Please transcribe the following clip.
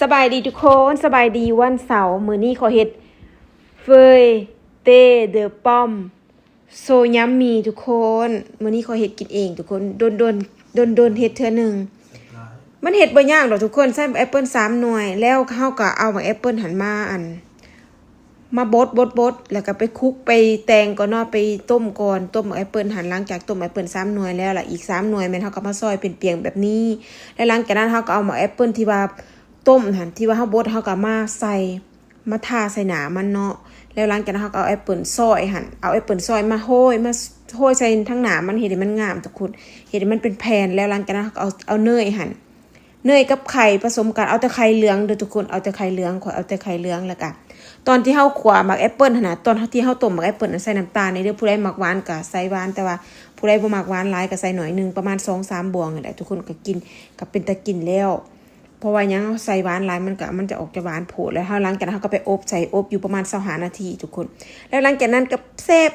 ສະບາຍດີທຸກຄົນ, ສະບາຍດີວັນເສົາ. ມື້ນີ້ຂໍເຮັດ feuilleté de pomme so yummy ທຸກຄົນ. ມື້ນີ້ຂໍເຮັດກິນເອງທຸກຄົນ, ດົນໆ ດົນໆເຮັດເທື່ອໜຶ່ງ. ມັນເຮັດບໍ່ຍາກດອກທຸກຄົນ, ໃຊ້ແອັບເປິນສາມໜ່ວຍ ແລ້ວເຮົາກໍເອົາແອັບເປິນຫັ້ນມາ ອັນ ມາບົດ ບົດ ບົດ ແລ້ວກໍໄປຄຸກ ໄປແຕ່ງກ່ອນເນາະ, ໄປຕົ້ມກ່ອນ, ຕົ້ມແອັບເປິນຫັ້ນ. ຫຼັງຈາກຕົ້ມແອັບເປິນສາມໜ່ວຍແລ້ວ ລະອີກສາມໜ່ວຍແມ່ນເຮົາກໍມາຊອຍເປັນປ່ຽງແບບນີ້. ແລ້ວຫຼັງຈາກນັ້ນເຮົາກໍເອົາໝາກແອັບເປິນທີ່ວ່າຕົ້ມຫັ້ນ ທີ່ວ່າເຮົາບົດ ເຮົາກໍມາໃສ່ ມາທາໃສ່ໜ້າມັນເນາະ. ແລ້ວຫຼັງຈາກນັ້ນເຮົາກໍເອົາແອັບເປິນຊອຍຫັ້ນ ເອົາແອັບເປິນຊອຍມາໂຮຍ ມາໂຮຍໃສ່ທາງໜ້າມັນ ເຮັດໃຫ້ມັນງາມທຸກຄົນ, ເຮັດໃຫ້ມັນເປັນແຜ່ນ. ແລ້ວຫຼັງຈາກນັ້ນເຮົາກໍເອົາ ເອົາເນີຍຫັ້ນ ເນີຍກັບໄຂ່ປະສົມກັນ, ເອົາແຕ່ໄຂ່ເຫຼືອງເດີທຸກຄົນ, ເອົາແຕ່ໄຂ່ເຫຼືອງ, ຂ້ອຍເອົາແຕ່ໄຂ່ເຫຼືອງ. ແລ້ວກະຕອນທີ່ເຮົາຂົ້ວໝາກແອັບເປິນຫັ້ນນະ, ຕອນທີ່ເຮົາຕົ້ມໝາກແອັບເປິນຫັ້ນ ໃສ່ນ້ຳຕານແດ່ເດີ. ຜູ້ໃດມັກຫວານກະໃສ່ຫວານ, ແຕ່ວ່າຜູ້ໃດບໍ່ມັກຫວານຫຼາຍກະໃສ່ໜ້ອຍໜຶ່ງ, ປະມານສອງສາມບ່ວງນີ້ແຫຼະທຸກຄົນ, ກະກິນ ກະເປັນຕາກິນແລ້ວ. ເພາະວ່າຫຍັງ? ເຮົາໃສ່ຫວານຫຼາຍ ມັນກະ ມັນຈະອອກຈະຫວານໂພດ. ແລ້ວເຮົາ ຫຼັງຈາກນັ້ນເຮົາກໍໄປອົບໃສ່ອົບຢູ່ປະມານຊາວຫ້ານາທີທຸກຄົນ, ແລ້ວຫຼັງຈາກນັ້ນກໍແຊບ